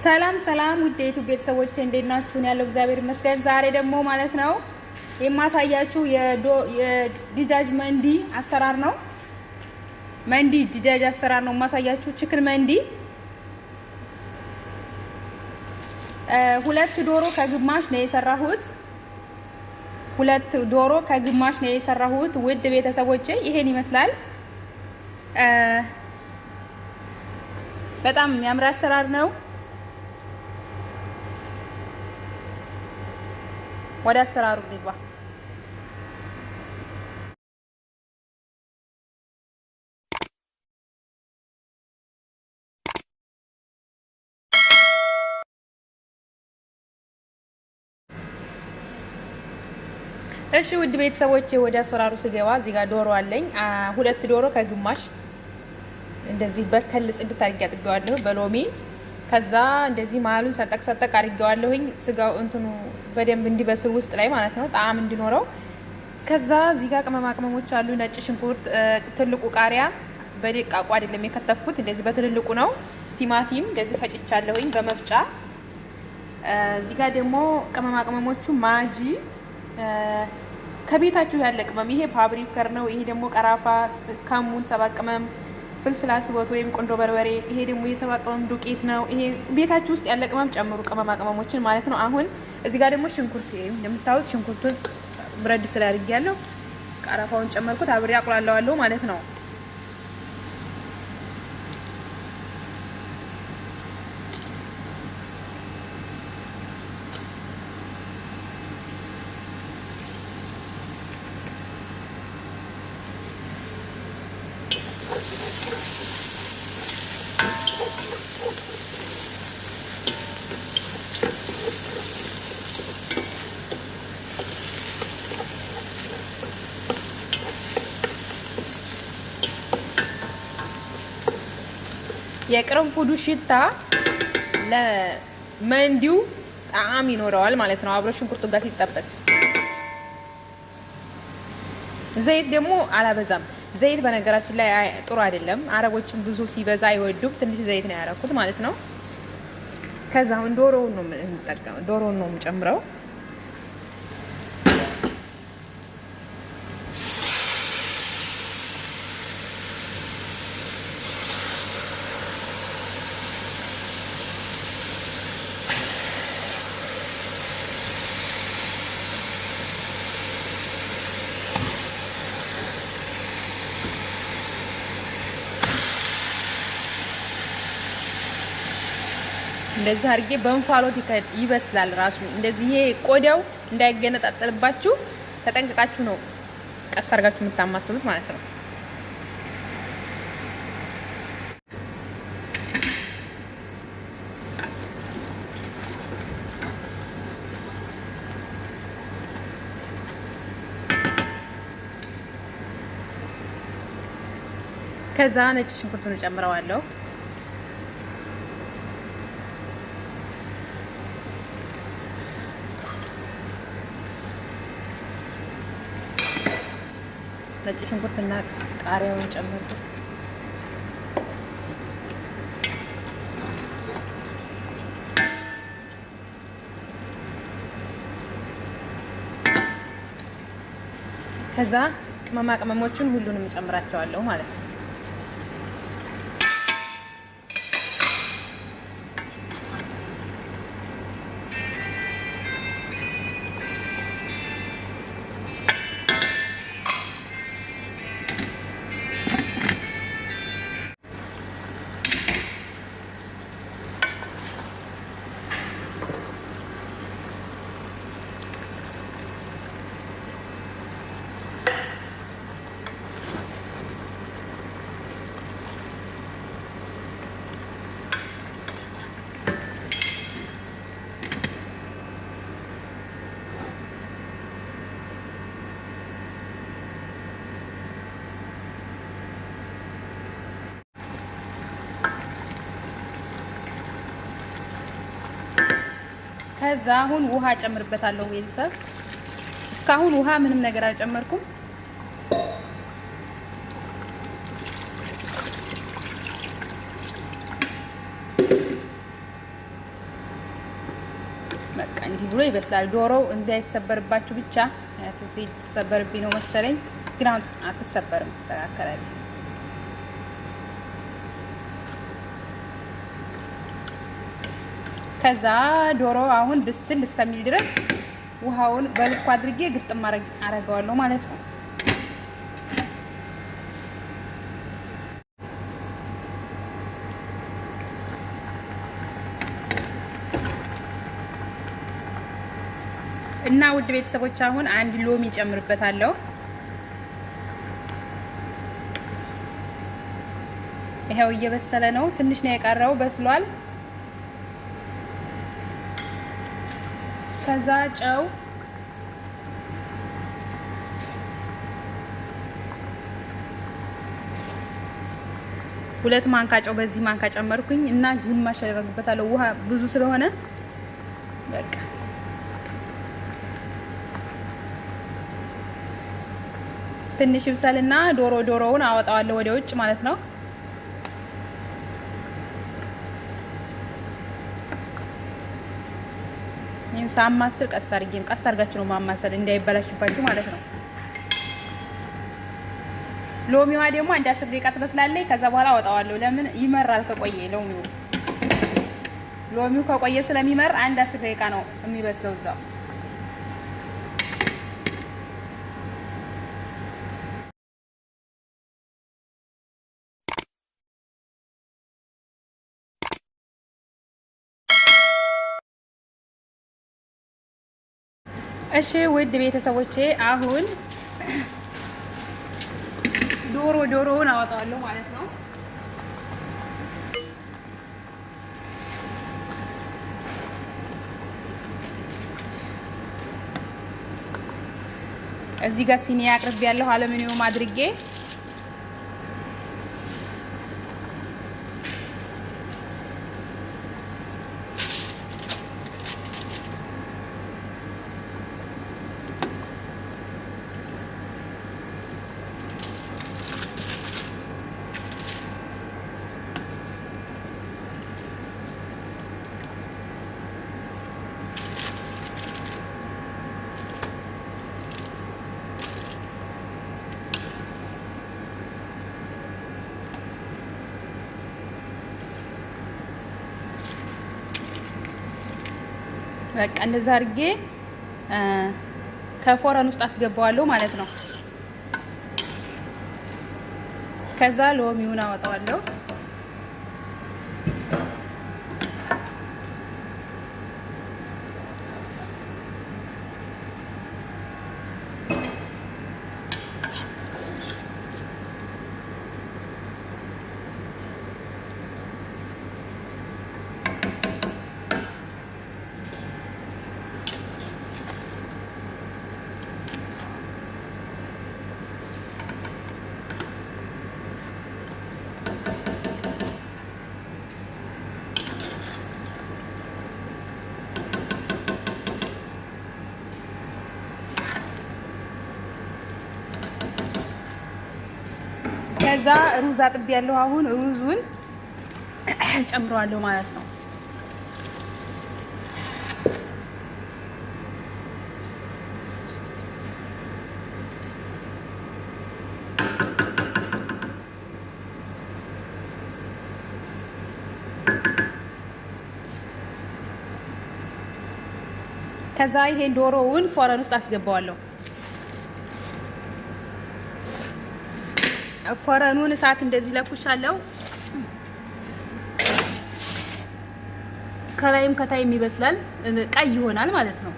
ሰላም ሰላም ውድ የ YouTube ቤተሰቦቼ እንዴት ናችሁ? ያለው እግዚአብሔር ይመስገን። ዛሬ ደግሞ ማለት ነው የማሳያችሁ የ دجاج መንዲ አሰራር ነው። መንዲ دجاج አሰራር ነው የማሳያችሁ። Chicken መንዲ ሁለት ዶሮ ከግማሽ ነው የሰራሁት። ሁለት ዶሮ ከግማሽ ነው የሰራሁት። ውድ ቤተሰቦቼ ይሄን ይመስላል። በጣም የሚያምር አሰራር ነው። ወደ አሰራሩ ግባ። እሺ ውድ ቤተሰቦቼ ወደ አሰራሩ ስገባ እዚህ ጋር ዶሮ አለኝ። ሁለት ዶሮ ከግማሽ እንደዚህ በ خل ጽድት አድርጌ አጥቤዋለሁ በሎሚ። ከዛ እንደዚህ መሀሉን ሰጠቅ ሰጠቅ አድርጌዋለሁኝ ስጋው እንትኑ በደንብ እንዲበስል ውስጥ ላይ ማለት ነው ጣዕም እንዲኖረው። ከዛ እዚህ ጋር ቅመማ ቅመሞች አሉ። ነጭ ሽንኩርት፣ ትልቁ ቃሪያ በደቃቁ አይደለም የከተፍኩት፣ እንደዚህ በትልልቁ ነው። ቲማቲም እንደዚህ ፈጭቻለሁኝ በመፍጫ። እዚህ ጋር ደግሞ ቅመማ ቅመሞቹ ማጂ፣ ከቤታችሁ ያለ ቅመም፣ ይሄ ፓብሪከር ነው። ይሄ ደግሞ ቀራፋ፣ ከሙን፣ ሰባ ቅመም፣ فلفل أسود ወይም ቁንዶ በርበሬ። ይሄ ደግሞ የሰባ ቅመም ዱቄት ነው። ይሄ ቤታችሁ ውስጥ ያለ ቅመም ጨምሩ፣ ቅመማ ቅመሞችን ማለት ነው። አሁን እዚህ ጋር ደግሞ ሽንኩርት እንደምታዩት ሽንኩርቱን ብረት ድስት ላይ አድርጌያለሁ። ቀረፋውን ጨመርኩት፣ አብሬ አቁላለዋለሁ ማለት ነው። የቅርንፉዱ ሽታ ለመንዲው ጣዕም ይኖረዋል ማለት ነው፣ አብሮ ሽንኩርቱ ጋር ሲጠበስ። ዘይት ደግሞ አላበዛም። ዘይት በነገራችን ላይ ጥሩ አይደለም። አረቦችን ብዙ ሲበዛ አይወዱም። ትንሽ ዘይት ነው ያደረኩት ማለት ነው። ከዛ አሁን ዶሮውን ነው የምንጠቀመው፣ ዶሮውን ነው የምጨምረው። እንደዚህ አድርጌ በእንፋሎት ይበስላል ራሱ። እንደዚህ ይሄ ቆዳው እንዳይገነጣጠልባችሁ ተጠንቅቃችሁ ነው ቀስ አድርጋችሁ የምታማስሉት ማለት ነው። ከዛ ነጭ ሽንኩርቱን እጨምረዋለሁ። ነጭ ሽንኩርትና ቃሪያውን ጨመርኩት። ከዛ ቅመማ ቅመሞቹን ሁሉንም እጨምራቸዋለሁ ማለት ነው። ከዛ አሁን ውሃ ጨምርበታለሁ። ቤተሰብ እስካሁን ውሃ ምንም ነገር አልጨመርኩም። በቃ እንዲህ ብሎ ይበስላል። ዶሮው እንዳይሰበርባችሁ ብቻ እዚህ ልትሰበርብኝ ነው መሰለኝ፣ ግን አሁን አትሰበርም፣ ትስተካከላለች። ከዛ ዶሮ አሁን ብስል እስከሚል ድረስ ውሃውን በልኩ አድርጌ ግጥም አረገዋለሁ ማለት ነው። እና ውድ ቤተሰቦች አሁን አንድ ሎሚ ጨምርበታለሁ። ይሄው እየበሰለ ነው። ትንሽ ነው የቀረው፣ በስሏል። ከዛ ጨው ሁለት ማንካ ጨው በዚህ ማንካ ጨመርኩኝ እና ግማሽ አደርግበታለሁ። ውሃ ብዙ ስለሆነ በቃ ትንሽ ይብሰልና ዶሮውን አወጣዋለሁ ወደ ውጭ ማለት ነው። ይሄን ሳማስል ቀስ አድርጌም ቀስ አድርጋችሁ ነው ማማሰል እንዳይበላሽባችሁ ማለት ነው። ሎሚዋ ደግሞ አንድ 10 ደቂቃ ትበስላለች። ከዛ በኋላ አወጣዋለሁ። ለምን ይመራል ከቆየ ሎሚው ከቆየ ስለሚመር አንድ 10 ደቂቃ ነው የሚበስለው እዛው። እሺ ውድ ቤተሰቦቼ አሁን ዶሮውን አወጣዋለሁ ማለት ነው። እዚህ ጋር ሲኒ አቅርቤያለሁ አለሚኒየም አድርጌ በቃ እንደዛ አድርጌ ከፎረን ውስጥ አስገባዋለሁ ማለት ነው። ከዛ ሎሚውን አወጣዋለሁ። ከዛ ሩዝ አጥቤያለሁ። አሁን ሩዙን ጨምረዋለሁ ማለት ነው። ከዛ ይሄን ዶሮውን ፎረን ውስጥ አስገባዋለሁ። ፎረኑን እሳት እንደዚህ ለኩሻለሁ። ከላይም ከታይም ይበስላል፣ ቀይ ይሆናል ማለት ነው።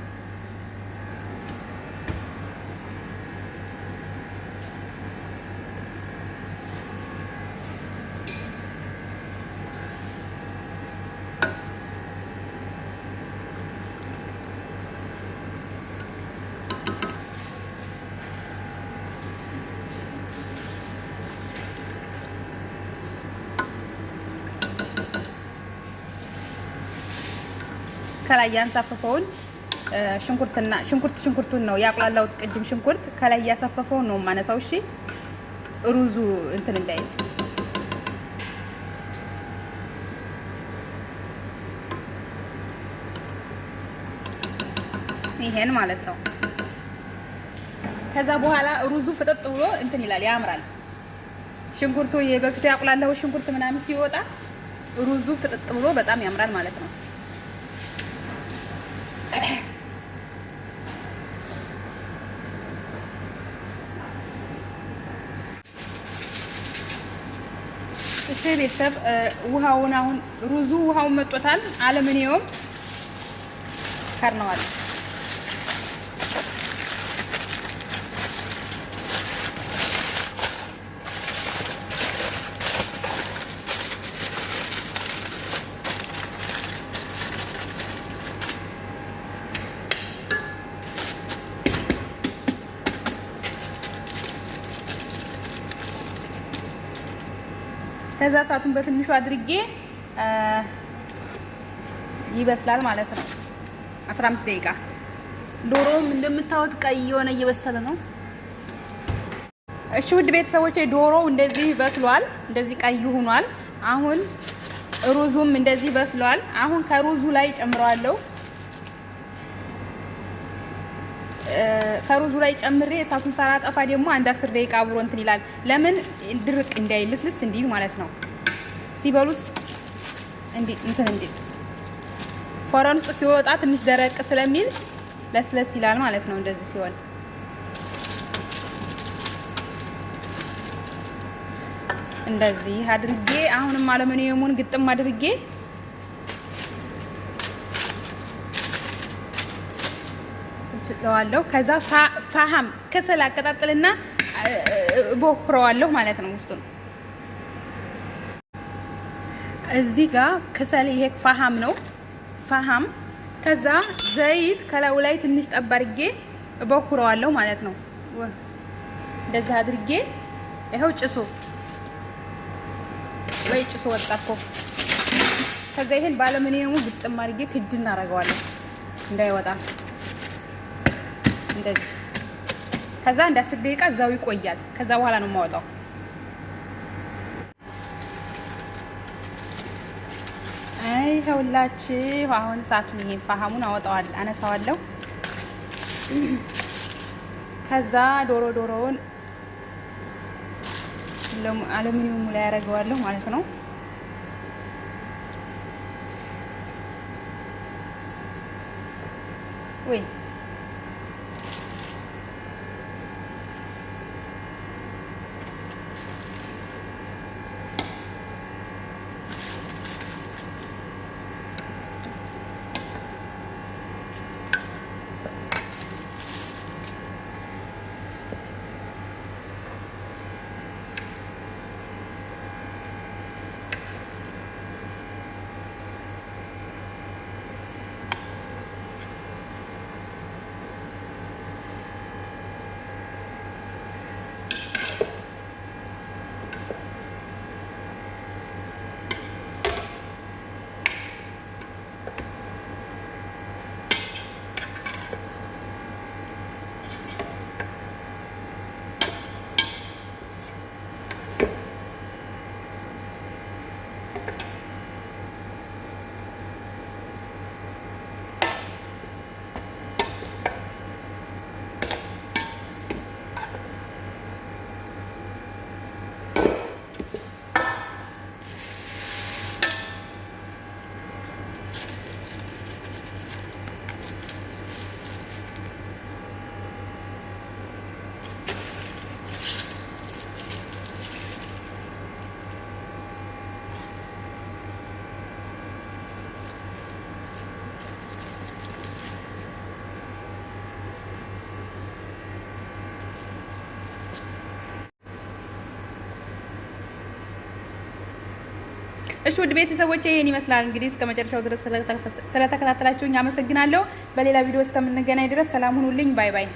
ከላይ ያንሳፈፈውን ሽንኩርትና ሽንኩርቱን ነው ያቁላላሁት። ቅድም ሽንኩርት ከላይ ያሳፈፈውን ነው የማነሳው። እሺ ሩዙ እንትን እንዳይል። ይሄን ማለት ነው። ከዛ በኋላ ሩዙ ፍጥጥ ብሎ እንትን ይላል፣ ያምራል። ሽንኩርቱ በፊቱ ያቁላላው ሽንኩርት ምናምን ሲወጣ ሩዙ ፍጥጥ ብሎ በጣም ያምራል ማለት ነው። እሺ ቤተሰብ ውሃውን አሁን ሩዙ ውሃውን መጦታል። አለምኒየም ከርነዋል። ከዛ እሳቱን በትንሹ አድርጌ ይበስላል ማለት ነው። 15 ደቂቃ። ዶሮውም እንደምታዩት ቀይ የሆነ እየበሰለ ነው። እሺ ውድ ቤተሰቦቼ ዶሮው እንደዚህ በስሏል፣ እንደዚህ ቀይ ሆኗል። አሁን ሩዙም እንደዚህ በስሏል። አሁን ከሩዙ ላይ ጨምረዋለሁ። ከሩዙ ላይ ጨምሬ እሳቱን ሳላጠፋ ደግሞ አንድ 10 ደቂቃ አብሮ እንትን ይላል። ለምን ድርቅ እንዳይል ልስልስ እንዲል ማለት ነው። ሲበሉት እንዲ እንትን እንዲ ፎረን ውስጥ ሲወጣ ትንሽ ደረቅ ስለሚል ለስለስ ይላል ማለት ነው። እንደዚህ ሲሆን እንደዚህ አድርጌ አሁንም አለሙኒየሙን ግጥም አድርጌ ለዋለሁ። ከዛ ፋሃም ከሰል አቀጣጥልና ቦክረዋለሁ ማለት ነው። ውስጡን እዚህ ጋር ከሰል ይሄ ፋሃም ነው ፋሃም። ከዛ ዘይት ከላዩ ላይ ትንሽ ጠብ አድርጌ እቦክረዋለሁ ማለት ነው። እንደዚህ አድርጌ ይኸው ጭሶ ወይ ጭሶ ወጣ እኮ። ከዛ ይሄን ባለሙኒየሙ ግጥም አድርጌ ክድ እናደርገዋለን እንዳይወጣ እንደዚህ። ከዛ እንደ 10 ደቂቃ እዛው ይቆያል። ከዛ በኋላ ነው የማወጣው። አይ ይኸውላችሁ አሁን እሳቱን ይሄን ፋሃሙን አወጣዋለሁ፣ አነሳዋለሁ። ከዛ ዶሮውን አሉሚኒየሙ ላይ ያደርገዋለሁ ማለት ነው። ወይ እሺ ውድ ቤተሰቦቼ ይሄን ይመስላል እንግዲህ። እስከ መጨረሻው ድረስ ስለተከታተላችሁኝ አመሰግናለሁ። በሌላ ቪዲዮ እስከምንገናኝ ድረስ ሰላም ሁኑልኝ። Bye bye።